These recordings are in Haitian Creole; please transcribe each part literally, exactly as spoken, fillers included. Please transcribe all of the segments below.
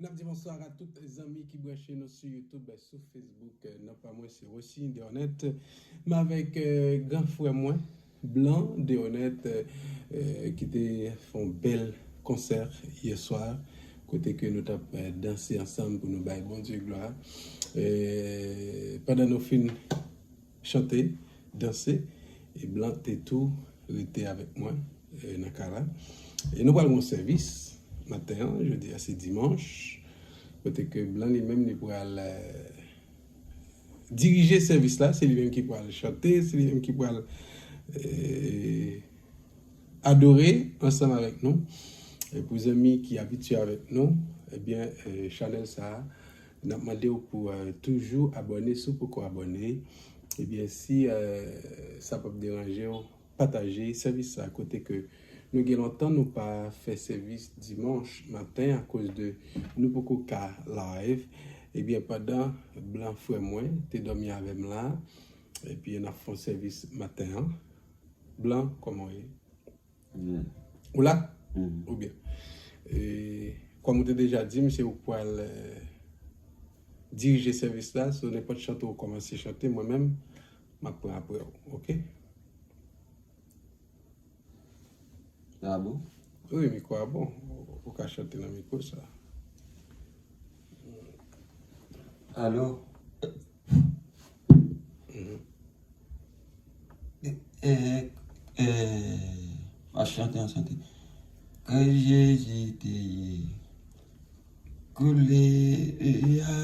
N ap di bonswa a tout zanmi ki branche nou sou YouTube, sou Facebook. Euh, non pa mwen se Rossy Deronette. M avèk euh, gran frè mwen, Blanc Deronette, euh, euh, ki te fè yon bèl konsè yè swa, kote ke nou t ap euh, danse ansanm pou nou bay Bondye glwa. Euh, pandan nou fin chante, danse, e Blanc te tou rete avèk mwen euh, nan kay la. E nou pral gen yon sèvis maten an, jodi a se dimanch, kote ke Blanc li menm li pral euh, dirije sèvis la, se li menm ki pral chante, se li menm ki pral euh, adore ansanm avèk nou. E pou zanmi ki abitye avèk nou, ebyen, euh, chanèl sa a, n ap mande w pou euh, toujou abòne si w poko abòne. Ebyen, si euh, sa p ap deranje w, pataje sèvis sa a kote ke nou gen lontan nou pa fè sèvis dimanch maten akoz de nou poko ka live. Ebyen, pandan Blanc frè mwen te dòmi avè m la, epi n ap fè yon sèvis maten an. Blanc, kòman w ye? Ou la? Ou byen? E, kòm ou te deja di m, se ou k pral euh, dirije sèvis la, so nenpòt chante ou kòmanse chante, mwen menm, m ap pran apre w, oke? Ah bon? Wi, mikwo a bon. Ou ka chante nan mikwo sa. Alo? Mhm. E, e, a chante an chante. Kè Jezi te ye. Koule e a.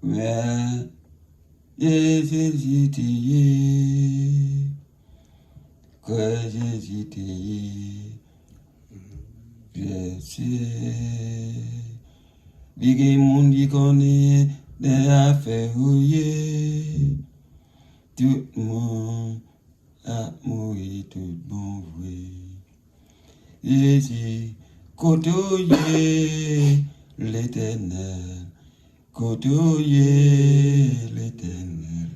Mè e Jezi te ye. Kè Jezi te ye. Pyè se. Li gen moun ki konnen de afè ou ye. Tout moun ap mouri tout bon vre. Jezi, kote w ye, Letènèl? Kote w ye, Letènèl?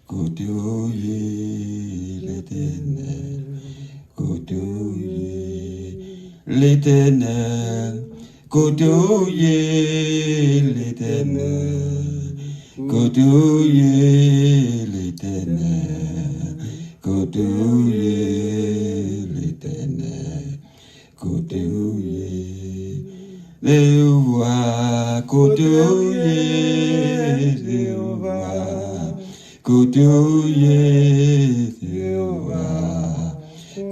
Kote w ye, Letènèl? Kote w ye, Letènèl? Kote w ye, Letènèl? Kote w ye, Letènèl? Kote w ye, Letènèl? Kote w ye, Jewova? Kote w ye, Jewova? Kote w ye, Jewova?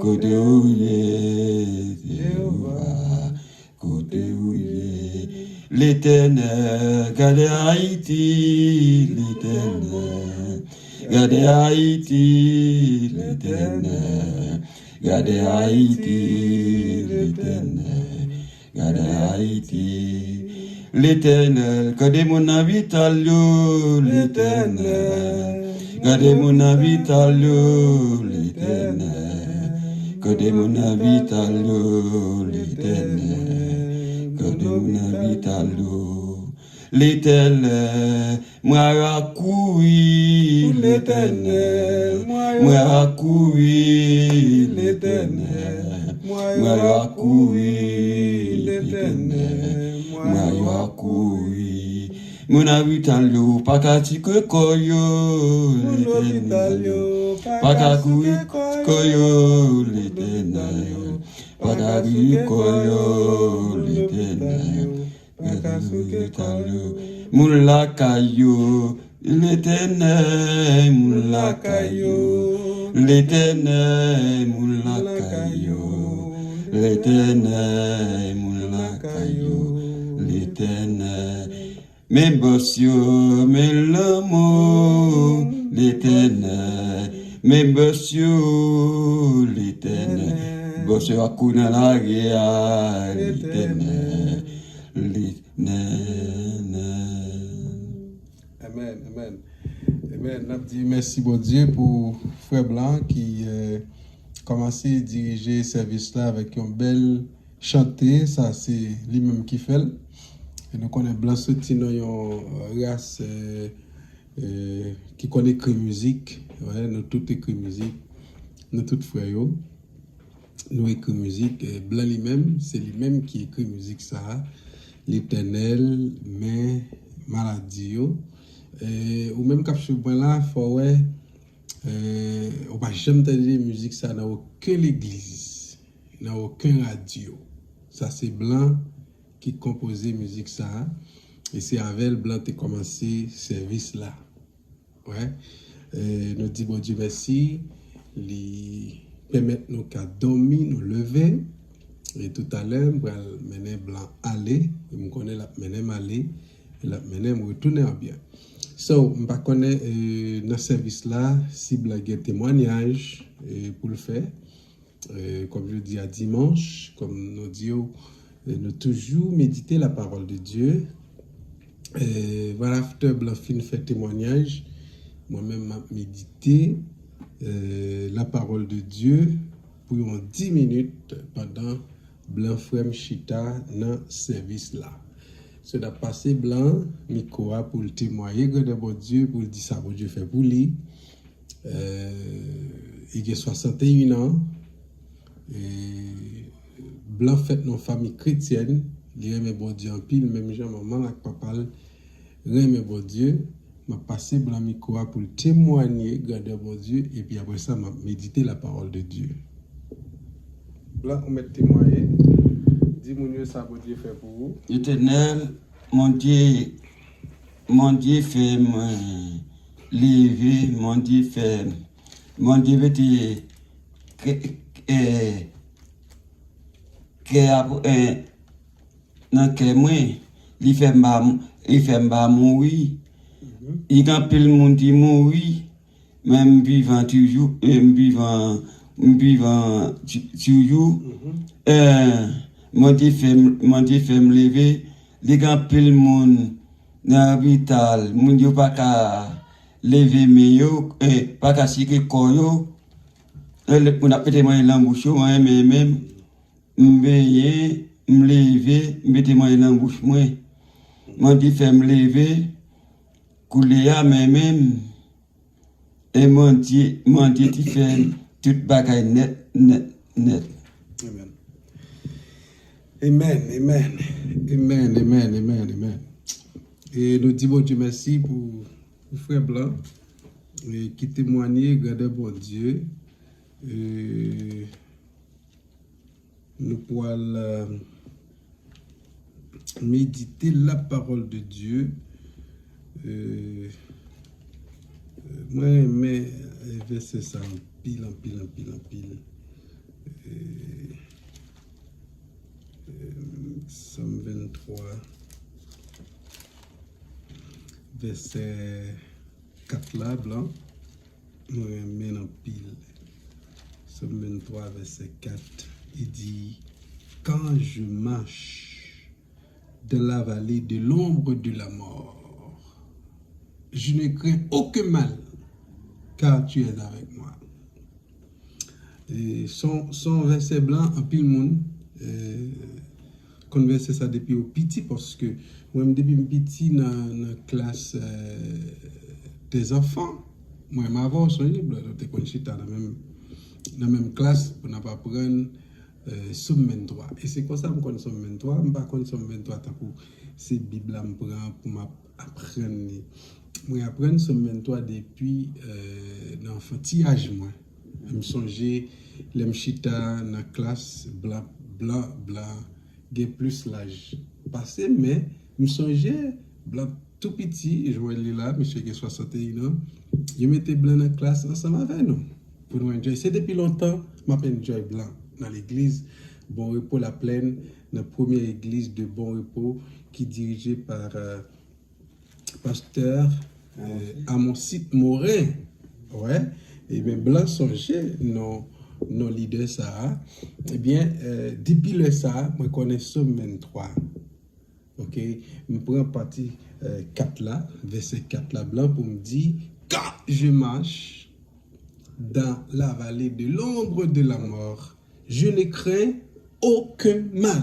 Kote w ye, Jewova? Kote w ye, Letènèl? Gade Ayiti, Letènèl. Gade Ayiti, Letènèl. Gade Ayiti, Letènèl. Gade Ayiti, Letènèl. Gade moun nan lopital yo, Letènèl. Gade moun nan lopital yo, Letènèl. Gade moun nan lopital yo, Letènèl. Gade moun nan lopital yo, Letènèl. Mwen a kouri, Letènèl. Mwen a kouri, Letènèl. Mwen a kouri, Letènèl. Mwen a kouri. Moun nan lopital yo pa ka tike kò yo, Letènèl. Pa ka tike kò yo, Letènèl. Pa ka tike kò yo, Letènèl. Pa ka tike kò yo. Moun lakay yo, Letènèl, moun lakay yo. Letènèl, moun lakay yo. Letènèl, moun lakay yo. Letènèl. Men bòs yo, men lanmò, Letènèl. Men bòs yo, Letènèl. Bòs yo ap kouri nan lari a, Letènèl. Letènèl. Amèn, amèn. Amèn. N ap di mèsi Bondye pou frè Blanc ki euh, kòmanse dirije sèvis la avèk yon bèl chante. Sa se li menm ki fè l. E nou konnen Blanc soti nan yon euh, ras euh, euh, ki konn ekri mizik. Wè, nou tout ekri mizik. Nou tout frè yo. nou ekri mizik, eh, blan li menm, se li menm ki ekri mizik sa a, Letènèl, men maladi yo. Eh, ou menm k ap swiv mwen la, fò w wè, eh, ou pa janm tande mizik sa nan okenn legliz, nan okenn radyo. Sa se blan ki konpoze mizik sa a, e se avè l blan te kòmanse sèvis la. Wè. Eh, nou di Bondye mèsi, li pèmèt nou ka dòmi, nou leve. E toutalè, m pral mennen blan ale, e m konnen l ap mennen m ale, e l ap mennen m retounen an byen. So, m pa konnen, eh, nan sèvis la, si blan gen temwanyaj, eh, pou l fè. Euh, comme je dis à dimanche, comme nous disons, euh, nous toujours méditer la parole de Dieu. Euh, voilà, after blan fin fè temwanyaj, mwen menm m ap medite, euh, la parole de Dieu pou yon dis minit pandan blan frè m chita nan sèvis la. So, n ap pase blan mikwo a pou l temwaye grandè Bondye, pou l di sa Bondye fè pou li. Euh, li gen swasanteyen an. E blan fèt nan fanmi kretyèn. Li renmen Bondye anpil, menm jan manman l ak papa l renmen Bondye. M ap pase blan mikwo a pou l temwanye grandè Bondye, epi apre sa, m ap medite la parole de Dieu. Blan, ou mèt temwaye. Di moun yo sa Bondye fè pou ou. Letènèl, Bondye, Bondye fè mwen leve, Bondye fè, Bondye mete kè, kè, kè a, eh, nan kè mwen, li fè m pa, li fè m pa mouri. Li gen anpil moun ki mouri, men m vivan toujou, eh, m vivan, m vivan ti-, toujou. Eh, Bondye fè m, Bondye fè m leve, li gen anpil moun nan lopital, moun yo pa ka leve men yo, eh, pa ka seke kò yo. Eh, lè moun ap mete manje nan bouch yo, mwen menm, menm, m benyen, m leve, m mete manje nan bouch mwen. Bondye fè m leve, koulye a, men menm, e Bondye, Bondye ki fè tout bagay nèt, nèt, nèt. Amen. Amen, amen. Amen, amen, amen, amen. E nou di Bondye mèsi pou, pou frè blan, e ki temwanye grandè Bondye. E nou pral, euh, méditer la parole de Dieu. Euh, euh, mwen renmen, euh, vèsè sa anpil, anpil, anpil, anpil. Euh, euh, Sòm venntwa, vèsè kat la, blan. Mwen renmen l anpil. Sòm venntwa, vèsè kat, li di, Quand je marche dans la vallée de l'ombre de la mort, je ne crains aucun mal, car tu es avec moi. E se yon, se yon vèsè blan, anpil moun, e, konn vèsè sa depi yo piti, paske mwen menm depi m piti nan, nan klas, euh, des enfants, mwen menm avè w, sonje, blan, nou te konn chita nan menm, nan menm klas pou n ap aprann, euh, Sòm venntwa. E se konsa m konn Sòm venntwa, m pa konn Sòm venntwa tankou se Bib la m pran pou m ap aprann li. Mwen aprann Sòm venntwa depi, euh, nan anfantiyaj mwen. M sonje lè m chita nan klas, blan, blan, blan gen plis laj pase m, men m sonje blan tou piti, Joël li la, misye gen swasanteyen an, yo mete blan nan klas ansanm avè nou pou nou enjoy. Se depi lontan m ap enjoy blan nan legliz Bon Repos La Plaine, nan premyè egliz de Bon Repos ki dirije pa, euh, pastè, euh, Amoncite Morin. Wè, ebyen, blan sonje non, non lidè sa a. Ebyen, euh, depi lè sa a, mwen konnen Sòm venntwa. Ok, m pran pati, euh, kat la, vèsè kat la, blan, pou m di, Quand je marche dans la vallée de l'ombre de la mort, je ne crains aucun mal,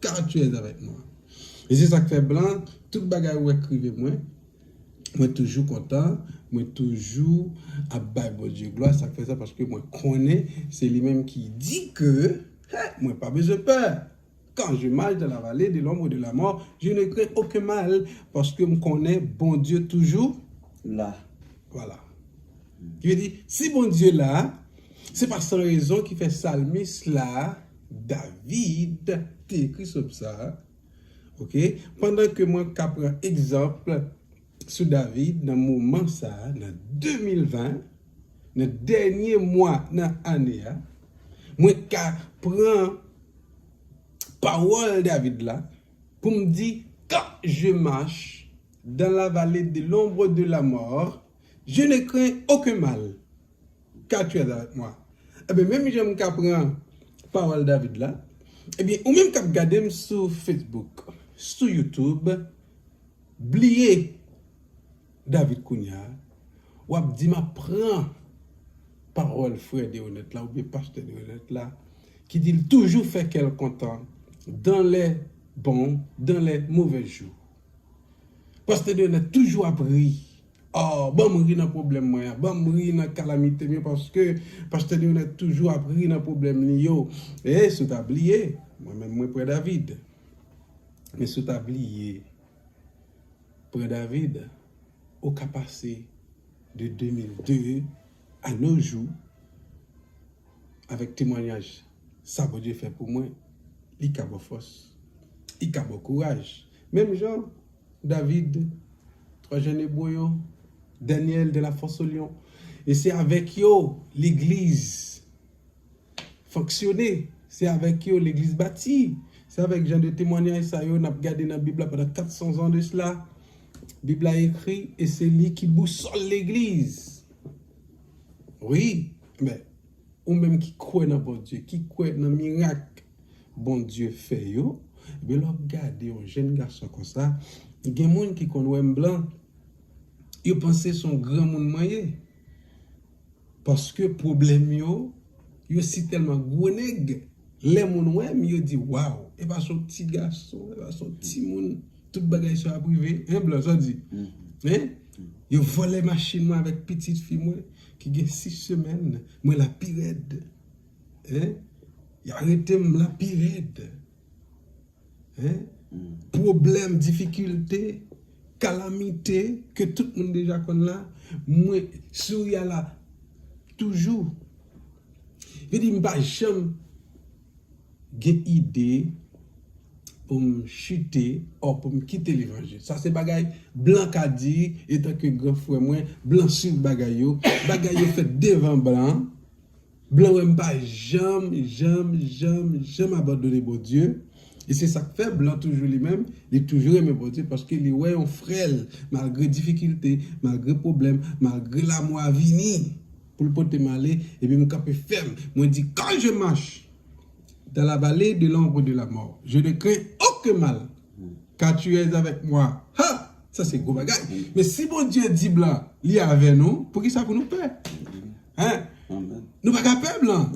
car tu es avec moi. E se sa k fè blan, tout bagay ou wè k rive mwen, Mwen toujou kontan, mwen toujou ap bay Bondye glwa. Sa k fè sa? Paske mwen konnen se li menm ki di ke, hè, mwen pa bezwen pè. Quand je marche dans la vallée de l'ombre de la mort, je ne crains aucun mal, paske m konnen Bondye toujou la. Voilà. Ki vle di, si Bondye la, se pa san rezon ki fè salmis la, David, te ekri sòm sa. Ok? Pandan ke mwen ka pran egzanp sou David nan moman sa, nan de mil ven, nan dènye mwa nan ane a, mwen ka pran pawòl David la pou m di, quand je marche dans la vallée de l'ombre de la mort, je ne crains aucun mal, car tu es avec moi. Ebyen, menm jan m ka pran pawòl David la, ebyen, ou menm k ap gade m sou Facebook, sou YouTube, bliye David kounye a, w ap di m ap pran pawòl frè Deonèt la oubyen pastè Deonèt la, ki di l toujou fè kè l kontan dans les bons, dans les mauvais jours. Pastè Deonèt toujou ap ri. Oh, ban m ri nan pwoblèm mwen an, ban m ri nan kalamite m yo, paske pastè Deonèt toujou ap ri nan pwoblèm li yo. E si w ta bliye, mwen menm mwen prè David. Men si w ta bliye, prè David, ou ka pase de de mil de a nos jours avèk temwayaj sa Bondye fè pou mwen, li ka ba w fòs, li ka ba w kouraj. Menm jan David, twa jèn Ebre yo, Daniel de la fosse au lion. E se avèk yo legliz fonksyone. Se avèk yo legliz bati. Se avèk jan de temwayaj sa yo n ap gade nan Bib la pandan kat san zan de sila. Bib la ekri e se li ki bousòl legliz. Wi, men, ou menm ki kwè nan Bondye, ki kwè nan mirak Bondye fè yo, ebyen, lè w ap gade yon jèn gason konsa, gen moun ki konn wè m blan, yo panse se yon granmoun mwen ye. Paske pwoblèm yo, yo si tèlman gwo nèg, lè moun wè m, yo di, waw, e pa se yon ti gason, e pa se yon timoun, tout bagay sa ap rive, hein, blan, sa w di? Hein? Yo vòlè machin mwen avèk pitit fi mwen, ki gen sis semèn, mwen la pi rèd. Hein? Y arete m la pi rèd. Hein? Pwoblèm, difikilte, kalamite ke tout moun deja konn la, mwen sou ya la toujou. Vle di m pa janm gen ide pou m chite, ò, pou m kite levanjil. Sa se bagay blan ka di, etanke gran frè mwen, blan swiv bagay yo. Bagay yo fèt devan blan. Blan wè m pa janm, janm, janm, janm abandone Bondye. E se sa k fè blan toujou li menm, li toujou renmen Bondye paske li wè yon frè l, malgre difikilte, malgre pwoblèm, malgre lamò a vini pou l pote m ale, epi m kanpe fèm. Mwen di, quand je marche dans la vallée de l'ombre de la mort, je ne crains aucun mal, car tu es avec moi. Ha! Sa se gwo bagay. Men si Bondye di blan, li avè nou, poukisa pou nou pè? Hein? Nou pa ka pè blan.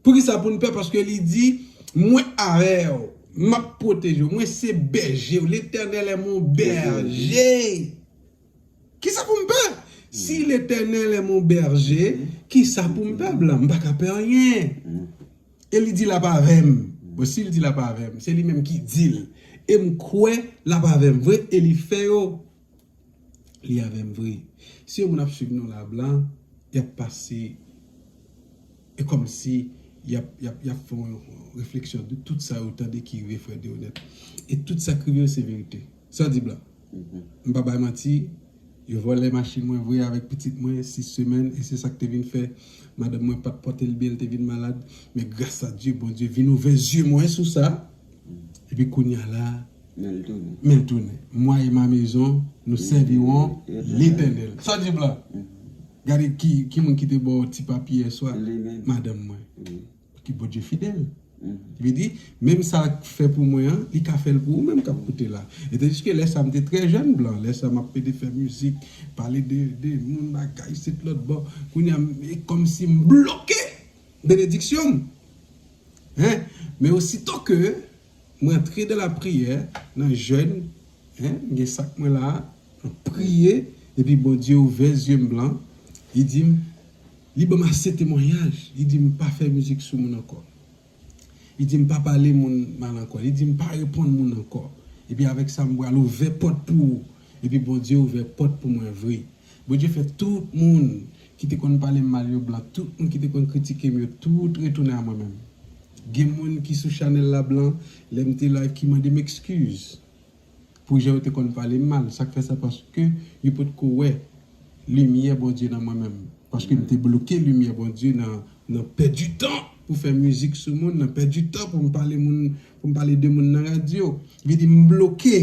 Poukisa pou n pè? Paske li di, mwen avè w, m ap pwoteje w, mwen se bèje w, Letènèl è mon bèje. Kisa pou m pè? Si Letènèl è mon bèje, kisa pou m pè blan? M pa ka pè anyen. E li di l ap avè m. Bon, si l di l ap avè m, se li menm ki di l. E m kwè l ap avè m vre, e li fè yo. Li avè m vre. Si yon moun ap swiv nou la blan, y ap pase, e kòmsi y ap, y ap, y ap fè yon refleksyon de tout sa yo tande ki rive frè Deonèt. E tout sa k rive yo se verite. Sa w di blan? M pa bay manti, yo vòlè machin mwen vre avèk pitit mwen, sis semèn, e se sa k te vin fè madanm mwen pa t pote l byen, l te vin malad. Men gras a Dye, Bondye vin ouvè zye mwen sou sa. Epi kounye a la, men l tounen. Men l tounen. Moi et ma maison, nous servirons l'Éternel. Sa w di blan? Gade ki, ki moun ki te ba w ti papye yèswa? Li menm. Madanm mwen. Ki Bondye fidèl. Li di, menm sa l fè pou mwen an, li ka fè l pou ou menm k ap koute la. E tandiske lè sa m te trè jèn blan, lè sa m ap pede fè mizik, pale de, de moun bagay, isit lòt bò. Kounye a, e kòmsi m bloke benediksyon m. Hein? Men osito ke mwen antre dan lapriyè, nan jèn, hein, m gen sak mwen la, m priye, Epi Bondye ouvè zye m blan, li di m, li ban m ase temwayaj, li di m pa fè mizik sou moun ankò. Li di m pa pale moun mal ankò, li di m pa reponn moun ankò. Epi avèk sa m pral ouvè pòt pou ou. Epi Bondye ouvè pòt pou mwen vre. Bondye fè tout moun ki te konn pale m mal yo blan, tout moun ki te konn kritike m yo, tout retounen a mwen menm. Gen moun ki sou chanèl la blan, lè m te live ki mande m ekskiz pou jan yo te konn pale m mal. Sa k fè sa? Paske yo potko wè limyè Bondye nan mwen menm. Paske m te bloke limyè Bondye nan, nan pèdi tan pou fè mizik sou moun, nan pèdi tan pou m pale moun, pou m pale de moun nan radyo. Vle di m bloke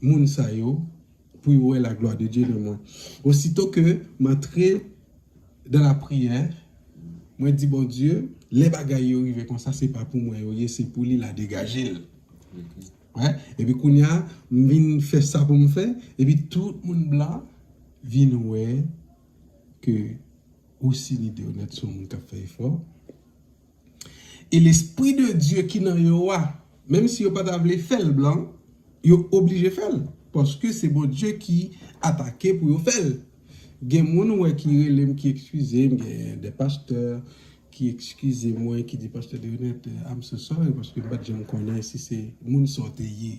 moun sa yo pou yo wè la gloire de Dieu nan mwen. Osito ke m antre dans la prière, mwen di Bondye, lè bagay yo rive konsa, se pa pou mwen yo ye, se pou li, la degaje l. Wè, epi kounye a, m vin fè sa pou m fè, epi tout moun blan vin wè ke Rosiny Deronette se yon moun k ap fè efò. E Lespri de Dye ki nan yo a, menm si yo pa ta vle fè l blan, yo oblije fè l. Paske se Bondye ki atake pou yo fè l. Gen moun ou wè ki rele m, ki ekskize m, gen de pastè ki ekskize mwen, ki di, "Pastè Deronette, I'm so sorry," paske m pa t janm konnen si se moun sa w te ye.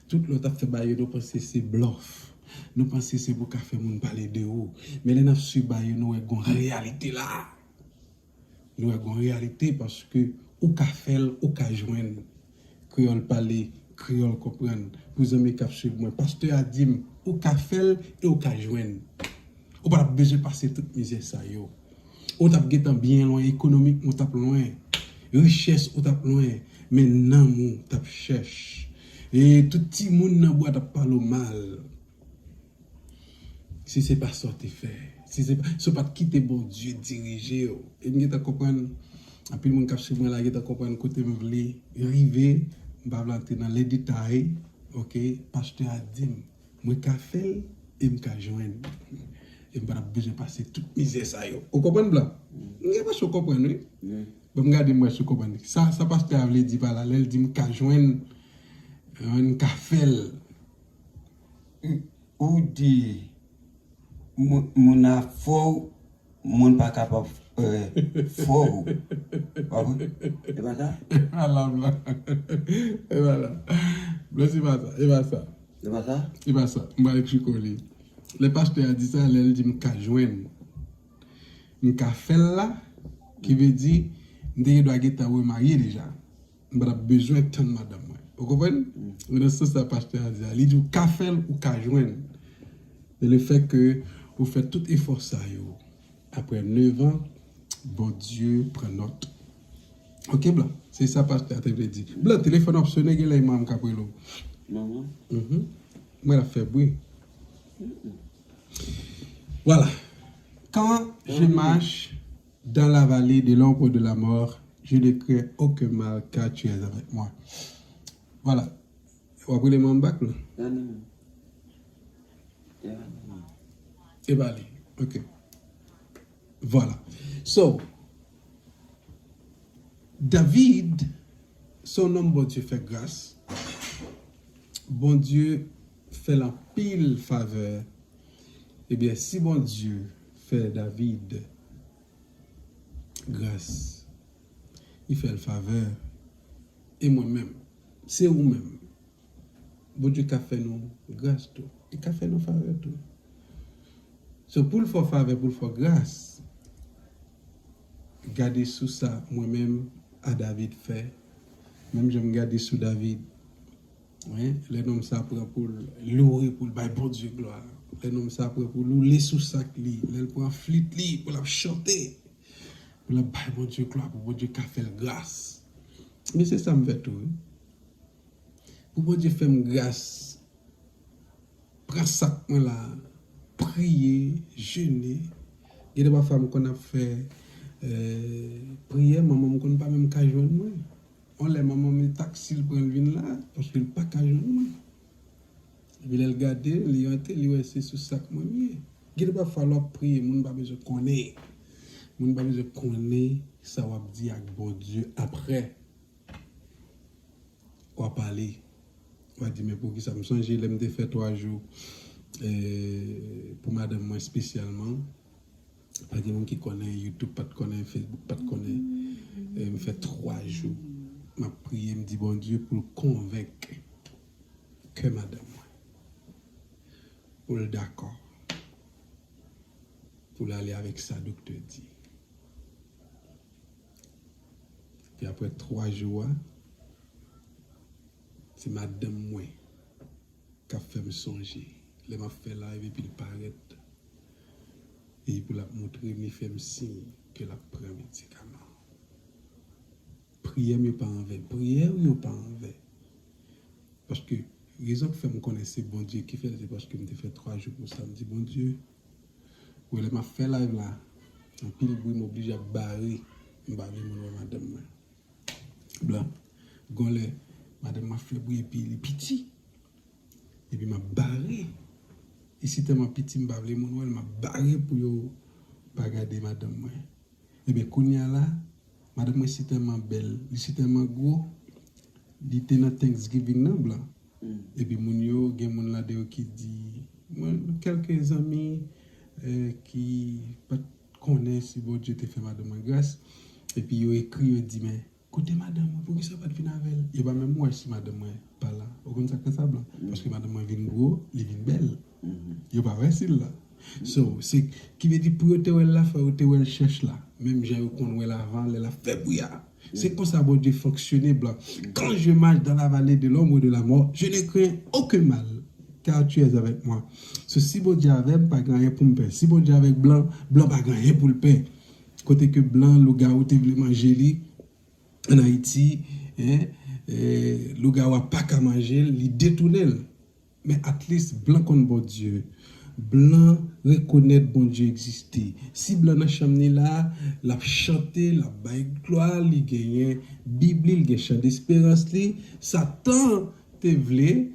Tout lè w t ap fè bagay yo, nou panse se blòf. Nou panse se pou ka fè moun pale de ou. Men lè n ap swiv bagay yo, nou wè gon reyalite la. Nou wè gon reyalite paske ou ka fè l, ou ka jwenn. Kreyòl pale, kreyòl konprann. Pou zanmi k ap swiv mwen, pastè a di m, ou ka fè l e ou ka jwenn. Ou pa t ap bezwen pase tout mizè sa yo. Ou t ap gentan byen lwen ekonomikman, ou t ap lwen. Richès ou t ap lwen. Men nanm ou t ap chèch. E tout timoun nan bwa t ap pale w mal. Si se pa sa w te fè, si se pa, si w pa t kite Bondye dirije w. E m gentan konprann, anpil moun k ap swiv mwen la gentan konprann kote m vle rive. M pa vle antre nan le detay, oke? Pastè a di m, mwen ka fè l e m ka jwenn. E m pa t ap bezwen pase tout mizè sa yo. Ou konprann, blan? M gen enpresyon w konprann, wi. Ban m gade m wè si w konprann. Sa, sa pastè a vle di pa la, lè l di m ka jwenn, m ka fè l. Ou di moun, moun a fò w, moun pa kapab, eh, fò w. Pa vre? E pa sa? E pa la, blan. E pa la. Blan, se pa sa. E pa sa. E pa sa? E pa sa. M pral eksplike w li. Lè pastè a di sa, lè l di m ka jwenn, m ka fè l la, ki vle di, m te gen dwa gentan remarye deja. M pa t ap bezwen tann madanm mwen. Ou konprann? Men nan sans sa pastè a di a, li di ou ka fè l, ou ka jwenn. Men le fè ke ou fè tout efò sa yo, apre nèf an, Bondye pran nòt. Oke, blan? Se sa pastè a te vle di. Blan, telefòn ap sonnen, gen lè manman m k ap rele w. Manman? Mhm. Mwen ap fè bri. Voilà. Quand je marche dans la vallée de l'ombre de la mort, je ne crains aucun mal, car tu es avec moi. Voilà. W ap rele manman bak, non? E pa li. Ok. Voilà. So, David, se yon nonm Bondye fè gras. Bondye fè l anpil favè. Ebyen, si Bondye fè David gras, li fè l favè, e mwen menm, se ou menm. Bondye ka fè nou gras tou. Li ka fè nou favè tou. So, pou l fè w favè, pou l fè w gras, gade sou sa mwen menm a David fè. Menm jan m gade sou David, wi, lè nonm sa pran pou l loure, pou l bay Bondye glwa. Lè nonm sa pran pou l woule sou sak li, lè l pran flit li, pou l ap chante, pou l ap bay Bondye glwa, pou Bondye ka fè l gras. Men se sa m fè tou, wi. Pou Bondye fè m gras, pran sak mwen la, priye, jene. Gen de pafwa m konn ap fè, eh, priyè, manman m konn pa menm ka jwenn mwen. On lè manman m e taksi l pran l vin la, paske l pa ka jwenn mwen. Epi lè l gade, li antre, li wè se sou sak mwen m ye. Gen de pafwa lè w ap priye, moun pa bezwen konnen. Moun pa bezwen konnen sa w ap di ak Bondye aprè. W a pale. W a di, "Men poukisa m sonje lè m te fè twa jou, E, pou madanm mwen espesyalman, pa gen moun ki konnen, YouTube pa t konnen, Facebook pa t konnen. E, m fè twa jou m ap priye, m di Bondye pou l konvenk kè madanm mwen, pou l dakò, pou l ale avèk sa doktè di. Epi apre twa jou a, se madanm mwen k ap fè m sonje. Lè m ap fè live epi l parèt, epi l ap montre m, li fè m siy ke l ap pran medikaman. Priyè m yo pa anven. Priyè w yo pa anven. Paske rezon k fè m konnen se Bondye ki fè l, se paske m te fè twa jou pou sa. M di, Bondye, ou wè lè m ap fè live la, anpil bri m oblije ap bare, m pa vle moun wè madanm mwen. Blan. Gon lè, madanm mwen ap fè bri epi li piti. Epi m ap bare. Li si tèlman piti, m pa vle moun wè l, m ap bare pou yo pa gade madanm mwen. Ebyen, kounye a la, madanm mwen si tèlman bèl, li si tèlman gwo, li te nan Thanksgiving nan, Blan. Epi moun yo, gen moun ladan yo ki di, mwen, kèlke zanmi, eh, ki pa t konnen si Bondye te fè madanm mwen gras, epi yo ekri, yo di, men, kote madanm mwen? Poukisa w pa t vin avè l? Yo pa menm wè si madanm mwen pa la. Ou konn sa k fè sa, Blan? Paske madanm mwen vin gwo, li vin bèl. Yo pa wè si l la. So, se, ki vle di pou yo te wè l la, fò yo te wè l chèch la. Menm jan yo konn wè l avan, lè l ap fè bri a. Se konsa Bondye fonksyone, Blan. Quand je marche dans la vallée de l'ombre de la mort, je ne crains aucun mal, car tu es avec moi. So, si Bondye avè m, pa gen anyen pou m pè. Si Bondye avèk Blan, Blan pa gen anyen pou l pè. Kote ke Blan, lougawou te vle manje li, ann Ayiti, en, eh, lougawou a pa ka manje l, li detounen l. Men at least, Blan konn Bondye. Blan rekonèt Bondye egziste. Si Blan nan chanm li la, l ap chante, l ap bay glwa, li genyen Bib li, li gen chan desperans li. Satan te vle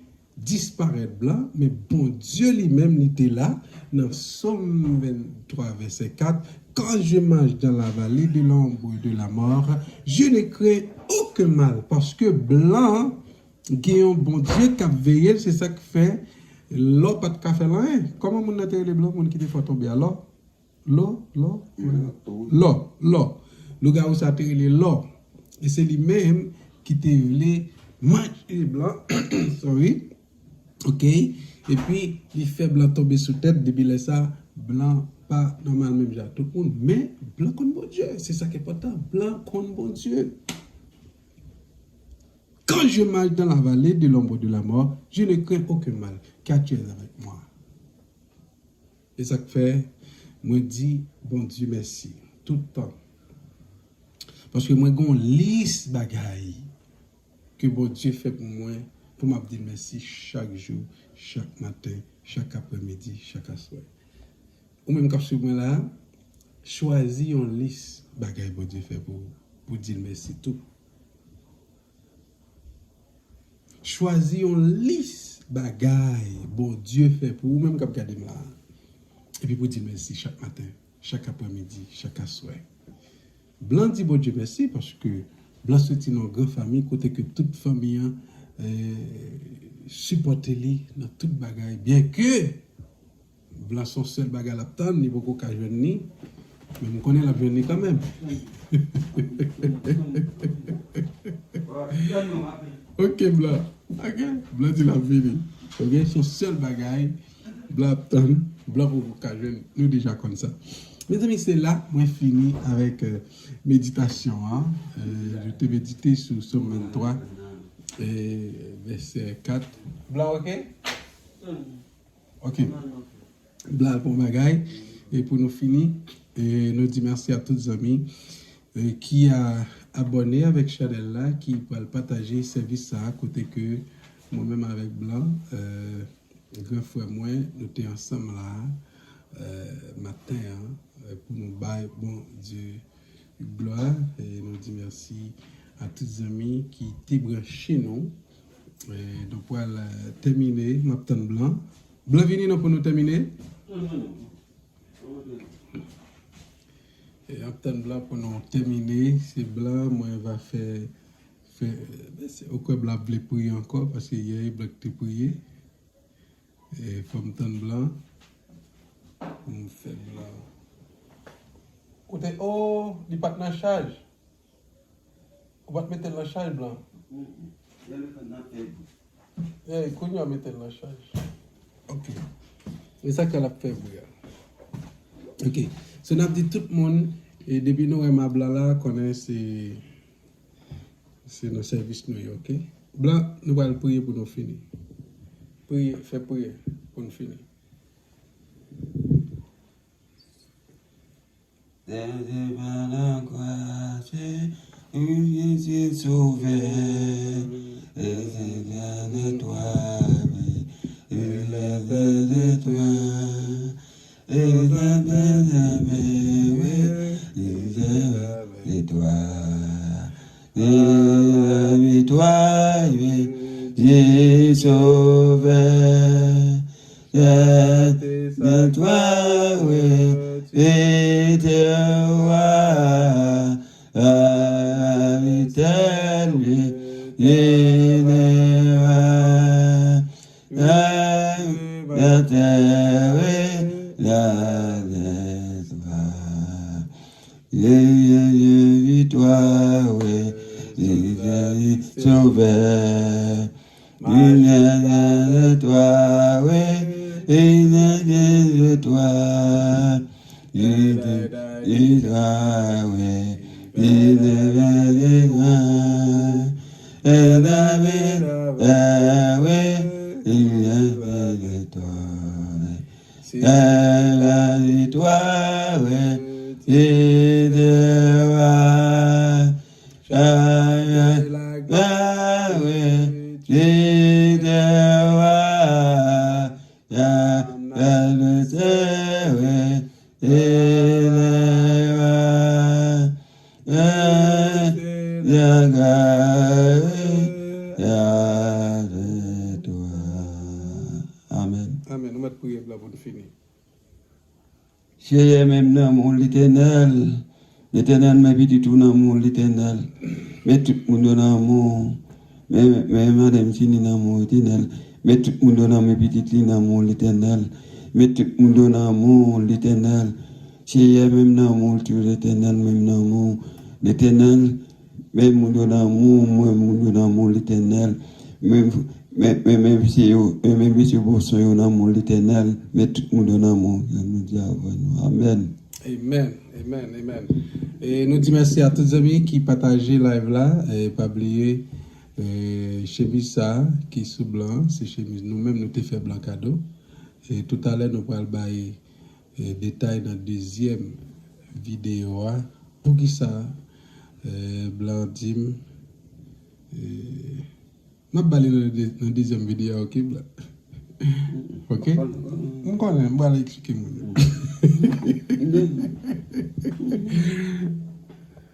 disparèt Blan, men Bondye li menm li te la. Nan Sòm venntwa, vèsè kat, Quand je marche dans la vallée de l'ombre de la mort, je ne crains aucun mal, paske Blan gen yon Bondye k ap veye l, se sa k fè lò pa t ka fè l anyen. Kòman moun nan te rele Blan, moun ki te fè w tonbe a? Lò? Lò? Lò? Lò, lò. Lougawou sa te rele Lò. E se li menm ki te vle manje Blan. Sorry. Ok? Epi, li fè Blan tonbe sou tèt. Depi lè sa, Blan pa nòmal menm jan ak tout moun. Men, Blan konn Bondye. Se sa k enpòtan. Blan konn Bondye. Quand je marche dans la vallée de l'ombre de la mort, je ne crains aucun mal, car tu es avec moi. E sa k fè mwen di Bondye mèsi tout tan. Paske mwen gen yon lis bagay ke Bondye fè pou mwen, pou m ap di l mèsi chak jou, chak maten, chak aprèmidi, chak aswè. Ou menm k ap swiv mwen la, chwazi yon lis bagay Bondye fè pou ou, pou di l mèsi tou. Chwazi yon lis bagay Bondye fè pou ou menm k ap gade m la. Epi pou di l mèsi chak maten, chak aprèmidi, chak aswè. Blan di Bondye mèsi paske Blan soti nan yon gran fanmi kote ke tout fanmi an, eh, sipòte li nan tout bagay. Byenke Blan se yon sèl bagay l ap tann, li poko ka jwenn li. Men m konnen l ap jwenn li kanmenm. Ok, Blan. Ok, Blan di l ap vini. Ok, se yon sèl bagay Blan ap tann, Blan poko ka jwenn. Nou deja konn sa. Mezanmi, se la mwen fini avèk, euh, meditasyon an. Euh, je te médité sur Psaume vingt-trois, euh, verset quatre. Blan, ok? Ok. Blan pou bagay. E pou nou fini, e nou di mèsi a tout zanmi, e ki a abòne avèk chanèl la, ki pral pataje sèvis sa a, kote ke mwen menm avèk Blan, e, gran frè mwen, nou te ansanm la, e, maten an, e, pou nou bay Bondye glwa, e nou di mèsi a tout zanmi ki te branche nou. E nou pral, e, tèmine, m ap tann Blan. Blan vini non pou nou tèmine. E ap tann Blan pou nou tèmine. Se Blan, mwen va fè, fè, e, se, ou kwè Blan ap vle priye ankò, paske yè e Blan ki te priye. E, fò m tann blan. Pou m fè blan. Ou te, oh, li pa t nan chaj. Ou pa t mete l nan chaj, blan. Ey, kounye a mete l nan chaj. Ok. E sa k fè l ap fè bri a. Ok. So, n ap di tout moun, e depi nou wè m a blan la, konnen se, se nan sèvis nou ye, ok? Blan, nou pral priye pou nou fini. Priye, fè priyè pou nou fini. Sèvi pa la grâce, Jésus Sauveur, et c'est bien de toi, oui, et c'est bien de toi, et c'est bien de oui, et c'est bien de toi. Et la victoire, oui, Jésus Sauveur. Sète santware, Pete wa, a vitèl, Pete wa, a vitèl, la vitwa. Ye, ye, ye, vitwa, we, Jezi Sovè. Limyè de twa, we, limyè de twa. Limyè de twa, we, limyè de twa. E la vi, we, limyè de twa. Se la vitwa, we, se de wa. Chak la, we, se de wa. Chak la, we, se de wa. E, se de wa. Amèn. Amèn. Nou mèt priye la pou n fini. Seyè, menm nan men w, Letènèl. Letènèl, men pitit ou nan men w, Letènèl. Men tout moun yo nan men w. Men, men madanm Tini nan men w, Letènèl. Men tout moun yo nan men pitit li nan men w, Letènèl. Men tout moun yo nan men w, Letènèl. Seyè, menm nan men w tou, Letènèl, menm nan men w. Letènèl, men moun yo nan men w, mwen moun yo nan men w, Letènèl. Men, men, men, men mesye yo, men, men mesye Boston yo nan men w, Letènèl. Men tout moun yo nan men w, nou di avè nou. Amèn. Amen, amen, amen. E nou di mèsi a tout zanmi ki pataje live la. E pa bliye, e, chemiz sa ki sou blan, se chemiz nou menm nou te fè blan kado. E toutalè nou pral bay, e, detay nan dezyèm videyo a. Poukisa, e, blan di m, e, m ap ba li nan de-, nan dezyèm videyo a, ok, blan? Ok? M konnen, m pral eksplike moun yo.